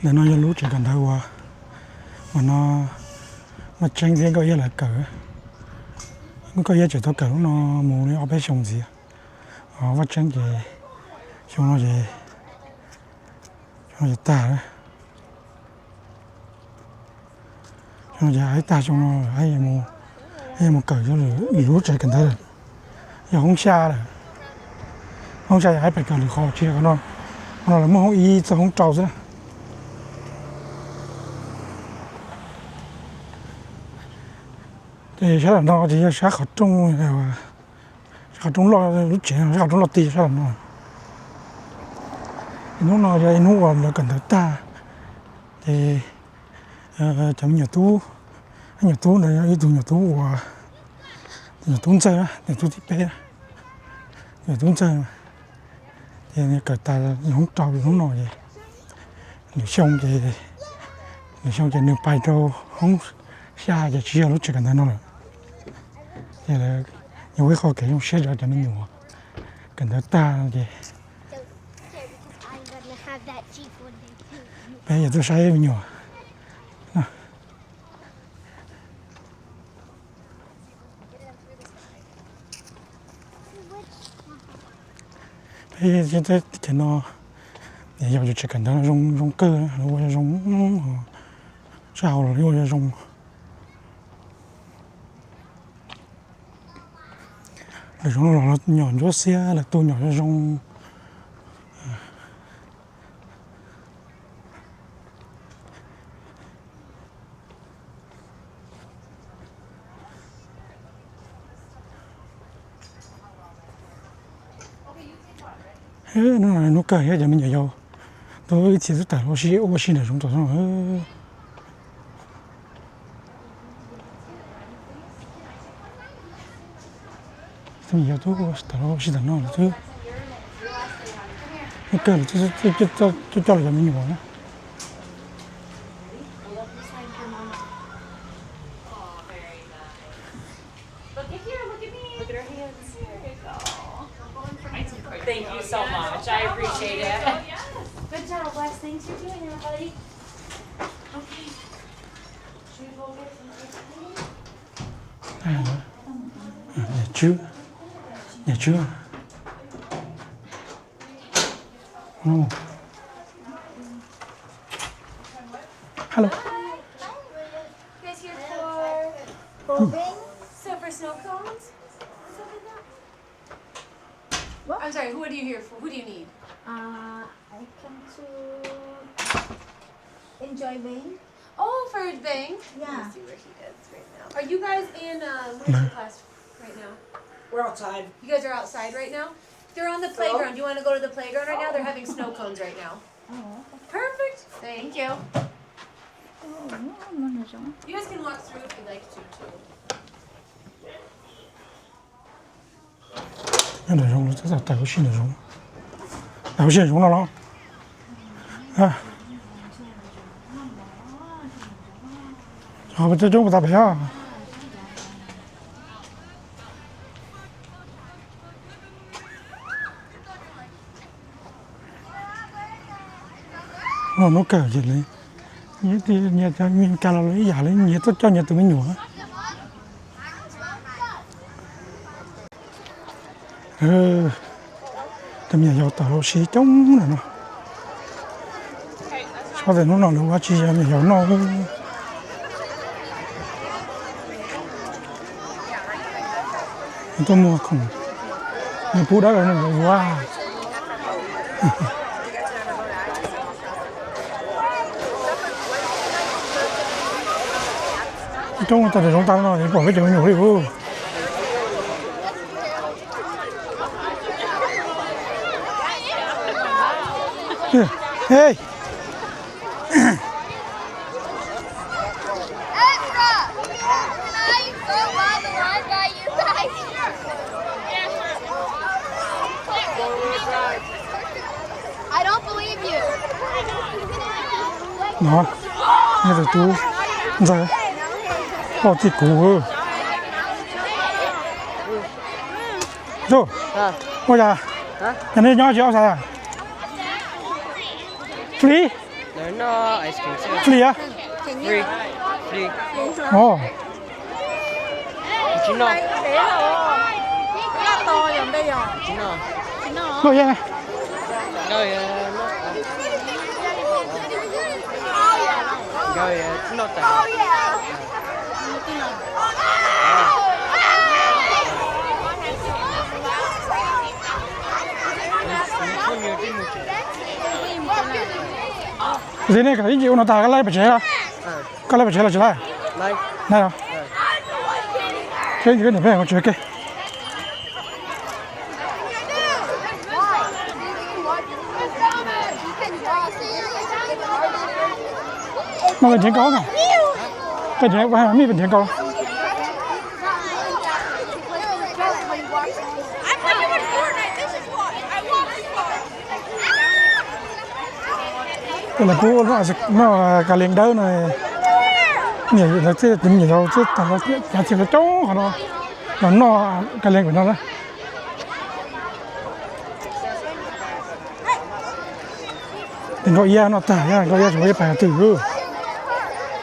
Ntawm no yog lub tsev kawm ntawv uas, uas no Vaj Tseeb thiab Nkauj Iab lawv kawm. Nkauj Iab tseem tau kawm lub no mus li ob peb xyoo ntxiv. Vaj Tseeb ces xyoo no ces, xyoo no ces tag lawm. Xyoo no ces tag xyoo no, yuav mus kawm lwm lub tsev kawm ntawv lawm. Yog hoob xya lawm. Hoob xya yog pais kawm lwm qhov tsis yog qhov no. Qhov no lawv muaj hoob ib txog hoob rau xwb. Ces sab tom no ces yog sab qhov rooj, sab qhov rooj loj, lub tsev no sab qhov rooj loj ti sab tom no. Ib hnub no yog ib hnub uas lawv kawm ntawv tag, ces cov me nyuam tub, nyuam tub ntawd yog ib tug nyuam tub uas, nyuam tub ntxawg, nyuam tub thib peb, nyuam tub ntxawg. Ces kawm tas hoob rau hnub no ces lwm xyoo ces, lwm xyoo ces nws pais rau hoob xya ces tsis yog lub tsev kawm ntawv no lawm. Ces lawv yuav ua ib qho kev zoo siab rau cov me nyuam kawm ntawv tag ces peb yuav tuaj saib me nyuam. Peb teb chaws no yog cov tsev kawm ntawv zoo zoo kawg, lawv ua zoo, sab hauv los ua zoo. Lawv zoo los nyom ntsuab xiab, lawv tu nyom zoo zoo. Hnub kawg thiab cov me nyuam yaus, tau ib txhia twb tawm los ua si ntawm zoov tom no. Tus me nyuam yaus twb tawm los ua si ntawm no lawm xwb. Hnub kawg lawm twb coj los cov me nyuam na. Thank you so much. I appreciate it. Good job, Wes. Thanks for being here, buddy. Okay. Should we go get some ice cream? Niam Tswb, Niam Tswb. Hello. You guys here for, so for snow cones? What? I'm sorry, who, what are you here for? Who do you need? Uh, I come to enjoy Vane. Oh, for Vane? Yeah. Let me see where he is right now. Are you guys in, uh, what is the class right now? We're outside. You guys are outside right now? They're on the playground. You want to go to the playground right now? They're having snow cones right now. Oh, okay. Perfect. Thank you. Oh, no, no, no, no. You guys can walk through if you'd like to, too. Nyob nram zoov, tawm ua si nram zoov. Tawm ua si nram zoov no los. Coob coob puas tas pem os. Hnub kawg ces nyias cov me nyuam los ib yam li nyias tuaj coj nyias tus me nyuam. Cov me nyuam yaus tawm los ua si coob lawm no. Tsis paub tias hnub no lawv ua dab tsi rau me nyuam yaus noj. Tuaj muag khoom, muag pub dawb rau yuav. Coob tag nram zoov tag no pom peb cov me nyuam li ub. Hey. Ezra, can I go by the line by you guys? I don't believe you. No, nyias tus tub ntxawg, poj tij kuv. Ua cas, cas nej nyob tsis ua xav? Fli. Free á? Free. Ov. Tsis noj. Noj yog. Ua tias nej ib ntsis ua no tag koj laij pem tsev los? Koj laij pem tsev los tsis laij? Laij os. Koj niam peb mus tsev ke. Mas pem nrhiav nkaus na. Pem nrhiav, mej pem nrhiav nkaus. Lawv pub noj ka lees dawb no, niam lawv thiaj, niam yau thiaj tau cov txiv coob qhov no los noj ka lees pem no na. Tes nkauj iab noj tag, nkauj iab tsis muaj iab pais twg.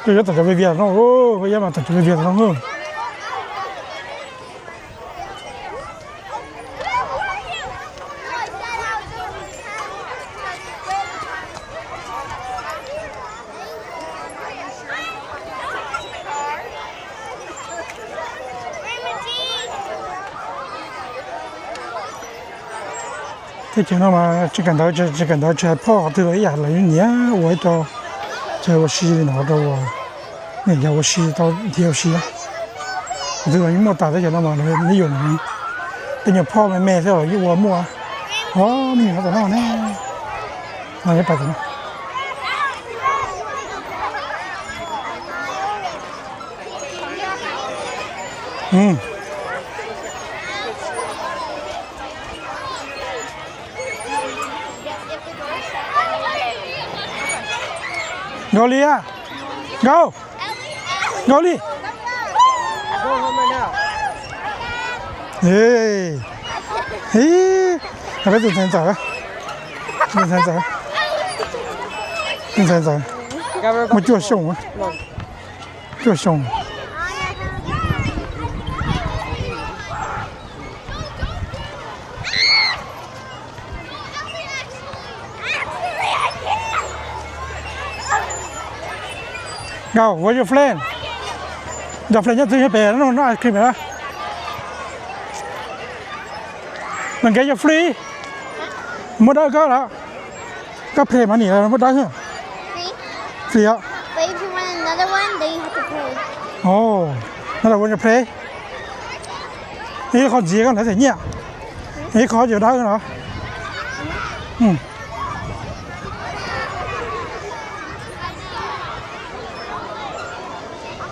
Nkauj iab tom cov vias vias no, nkauj iab mas tom cov vias vias no. Teb chaws no mas tsis kawm ntawv, tsis kawm ntawv tsis hais phoj qhov twg los ib yam, lawv yeej nyiam ua ib co chaw ua si no rau niam yau ua si tau nrhiav ua si. Qhov twg los yeej muaj tas teb chaws no mas lawv yeej yuav no. Tej nyuag phoj me me xwb los yeej ua muaj. Ho me nyuam no tom no ne, no pais tom no. Nkaus li a, nkaus, nkaus li. Peb tus ntxhais ntxawm, tus ntxhais ntxawm, tus ntxhais ntxawm muaj cuaj xyoo, cuaj xyoo. Go, where your friend? Cov friend nyob twg nyob pem no noj ice cream na. Nws nkev cov free. Muab dawb koj los? Koj play money los muab dawb? Free os. Another one you play. Ib qho ntxiv koj ntawd them nyiaj, ib qho yuav dawb no.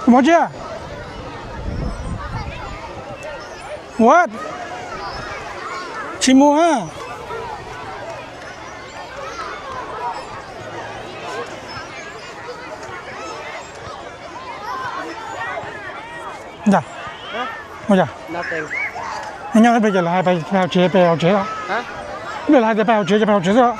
Mus tsi? What? Tsis mus a. Ntag. Ua cas? Nyob nyob peb ces lawv hais pais hauv tsev, pais hauv tsev los? Peb lawv hais tias pais hauv tsev ces pais hauv tsev xwb.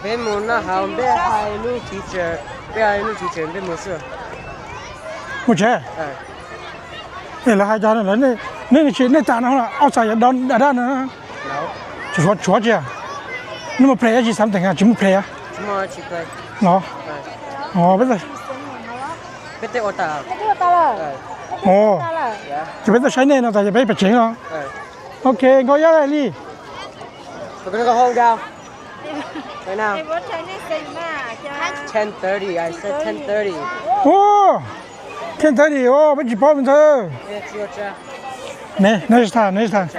Peb mus noj hauv, peb hais lub teacher, peb hais lub teacher peb mus xwb. Mus tsev. Es lawv hais cas lawv, nej, nej tsis, nej tas no outside yog done, done no. Tshuav, tshuav tsi? Nej mus play dab tsi, something tsis mus play los? Ces peb tuaj saib nej no tas ces peb pais tsev no. Ok, nkauj iab li. Ten thirty, I said ten thirty. Ten thirty, peb tsis paub me ntxhais. Next time, next time.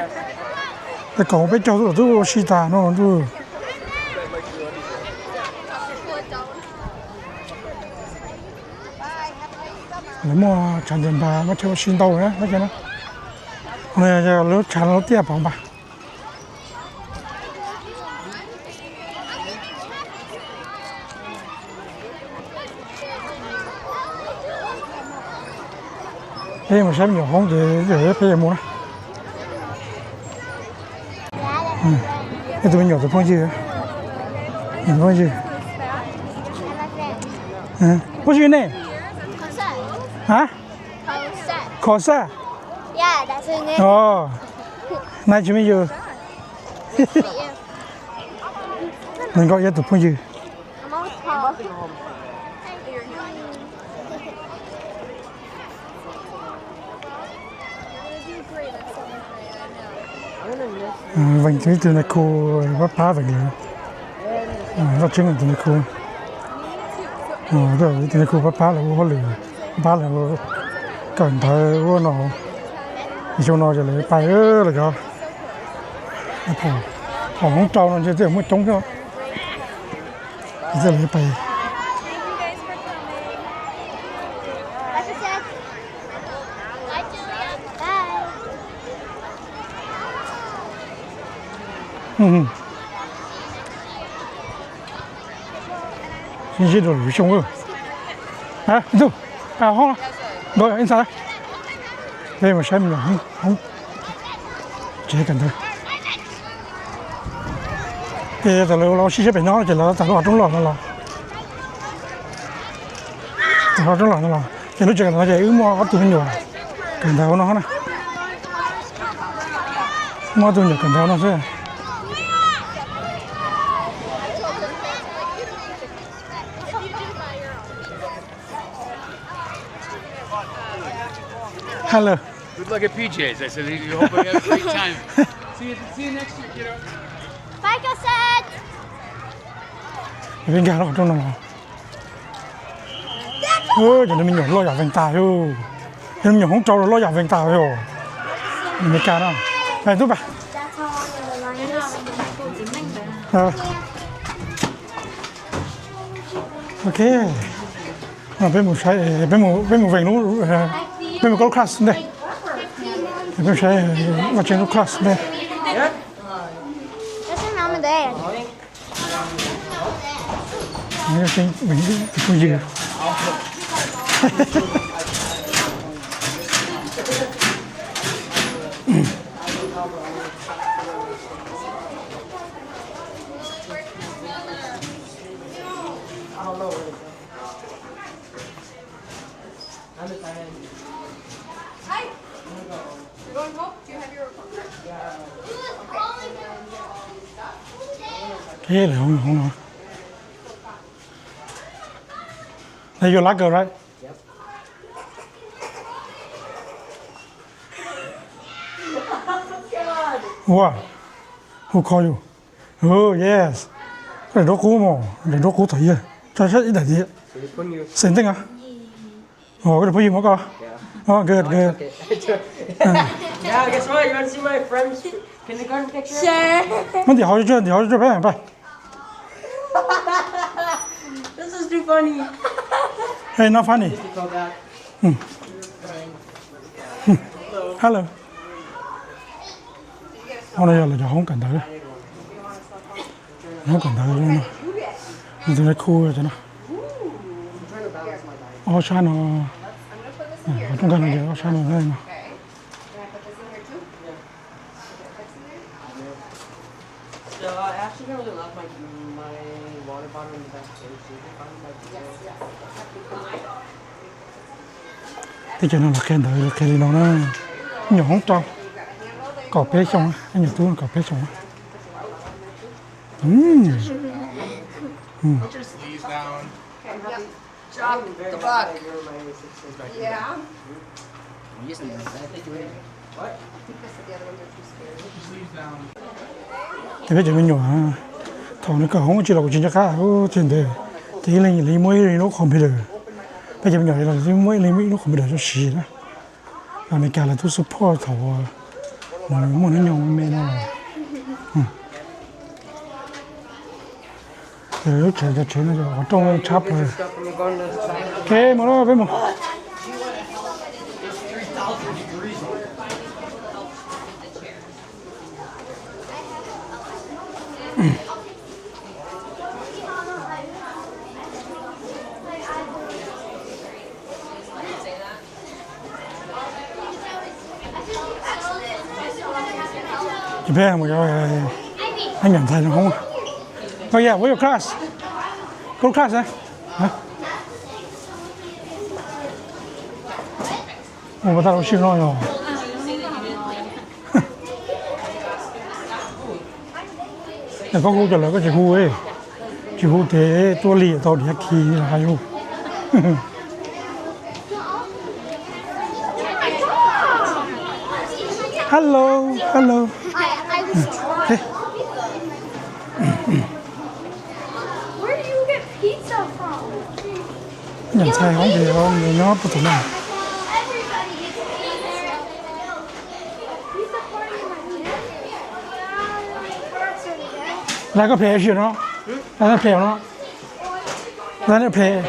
Tej kaum peb caug twb ua si tas no ntuj. Lawv muaj tshav ncaws npas, muaj chaw ua si ntau na, lub tshav no lub tiaj pov npas. Peb mus saib me nyuam hoob ces peb yuav mus na. Ib tug me nyuam tus phooj ywg, tus phooj ywg. What's your name? Huh? Kosa? Oh, nice to meet you. Nws nkauj iab tus phooj ywg. Vees tus ib tug nais khu pab pab vees lawm. Vaj tseeb tus nais khu, tus nais khu pab pab lawv ua hauj lwm, pab lawv kawm ntawv ua no. Xyoo no ces lawv pais lawm cov, hauv hoob rau no ntshe twb muaj coob thiab. Ces lawv pais. Sib ntsib rau lwm xyoo. Ib tug, hoob, nkawd ib ntxhais, peb mus saib me nyuam hoob, tsev kawm ntawv. Ces thaum lawv los sib siab pem no ces lawv txawm lub qhov rooj loj no los, txawm qhov rooj loj no los ces lub tsev kawm ntawv no ces wb muaj ob tug me nyuam kawm ntawv hauv no na. Muaj ob tug me nyuam kawm ntawv hauv no xwb. Hello. Good luck at P J's. I said, hope you have a great time. See you, see you next year, kiddo. Bye, Joseph. Peb nkag lub qhov rooj no los. Cov me nyuam loj yam vees tas, cov me nyuam hoob rau loj yam vees tas os. Amelikas no. Tub pas. Ok. Peb mus saib, peb mus vees lub, peb mus koj lub class ntej. Peb mus saib vaj tseeb lub class ntej. Vaj tseeb, tus phooj ywg. Qhib lawm hoob no. That's your locker, right? Wow. Who call you? Oh, yes. Koj daim duab qub mos, daim duab qub thaum ub. Tso saib ib daim tias. Same thing ah. Koj daim phooj ywg muab koj. Oh, good, good. Yeah, guess what? You wanna see my friend's kindergarten picture? Muab ntim hauv, ntim hauv peb pais. This is too funny. Hey, not funny. Hello. Hoob no yog lawv cov hoob kawm ntawv. Hoob kawm ntawv no, nws tus nais khu cov no. Ob sab no, qhov rooj nkag no ces ob sab no no. Teb chaws no los qhia ntawv los qhia li no na. Nyuam hoob rau, kaum peb xyoo, nyuam tub kaum peb xyoo. Ces peb cov me nyuam, thaum nws kawm hoob tsis los kuv tsis nco qab tiag ntev, ces ib leeg li muaj ib lub computer. Peb cov me nyuam los muaj ib leeg ib lub computer tso siv na. Amelikas lawv twb support thaum muaj hnub nyoog me no. Lub tsev, cov tsev no qhov rooj tshab plaws. Ok, mus los peb mus. Ces peb mus, Hab nyam ntxhais no hoob. Oh yeah, what's your class? Good class, eh? Ua tau lub sij no yog. Koj hu cov lawv koj tsis hu, tsis hu ces tuaj liam tau diav khi los hais yus. Hello, hello. Nyam ntxhais hoob ces nyob puag tom no. Lawv koj phem tsis no, lawv phem no, lawv phem.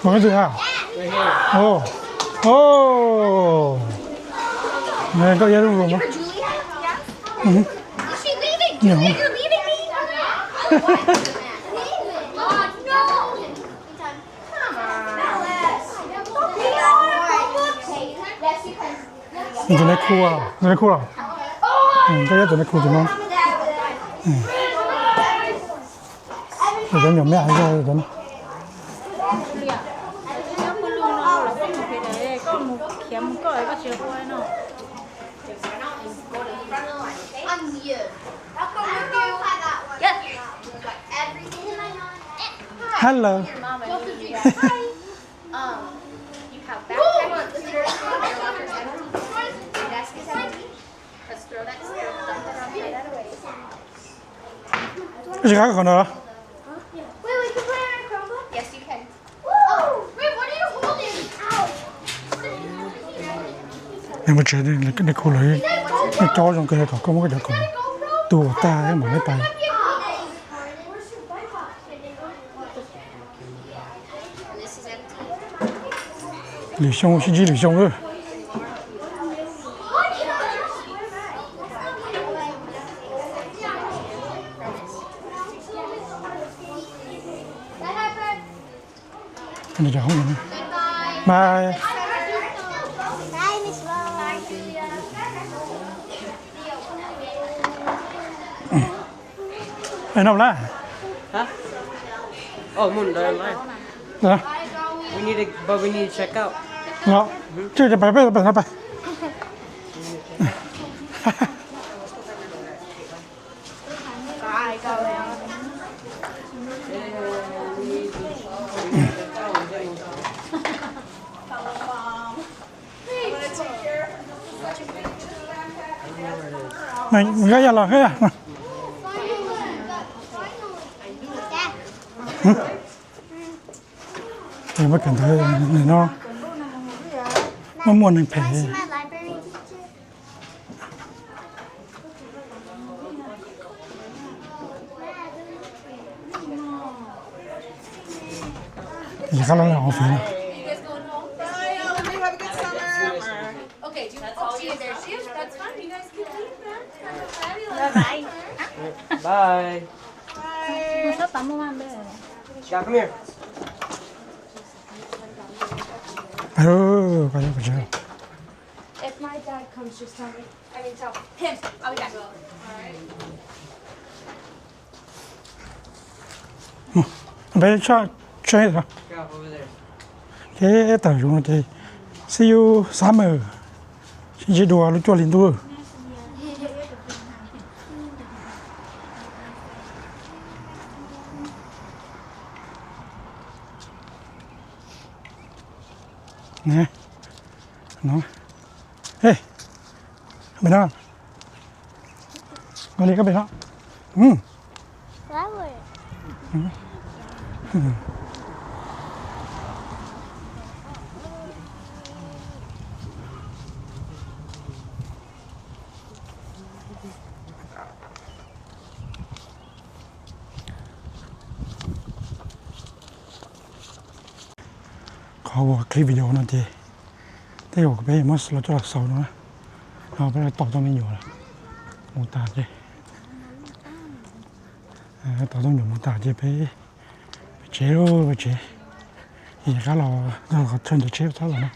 Ua twg a? O, o, koj iab lub room. Tus neb khu, tus neb khu los? Koj iab tus neb khu tus no. Cov nyuam me no. Hello. Koj tsis qab qhov no los? Neb mus tsev, neb khu lawv, neb cob zoo kawg kom koj muab koj cov khoom tu tag mam neb pais. Lwm xyoo sib ntsib lwm xyoo lawm. Bye. Noj lawm. Tsis pais peb pais no pais. Nyob yog los hab. Muaj kawm ntawv no, muaj muaj neeg phem. Yog qab los lawm hauv fev no. Bye. Peb tso, tso, ces tawm zoo no ces see you summer, sib ntsib dua lub cuaj hli ntuj. Pem no, koj pem no. Qhov uas clip video no ces tej zaum peb muab los coj los xaus no, no peb tos tau me nyuam mus tas ces, tos tau me nyuam mus tas ces peb, peb tsev, peb tsev, es rov qab los qhov chaw ntawm tsheb txhob los na.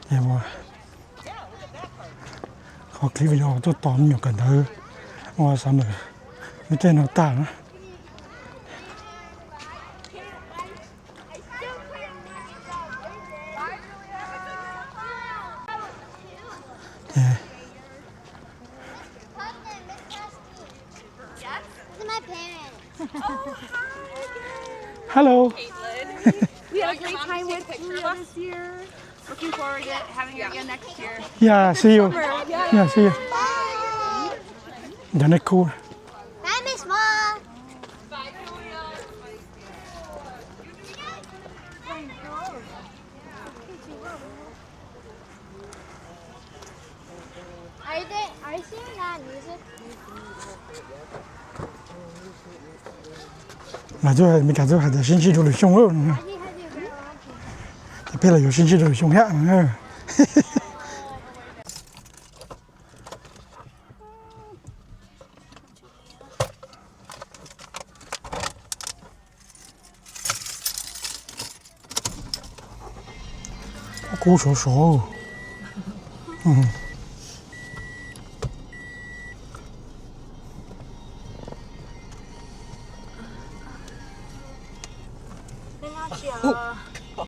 Ces ua, Qhov clip video tuaj tos me nyuam kawm ntawv ua xav mus lub caij no tag na. Hello. We had a great time with Julia this year. Looking forward to having her again next year. Yeah, see you. Yeah, see you. Cov neeg cool. Bye, Miss Wong. Los txog Meskas txoj hais tias sib ntsib rau lwm xyoo, ces peb los yuav sib ntsib rau lwm xyoo thiab. Kub sov sov.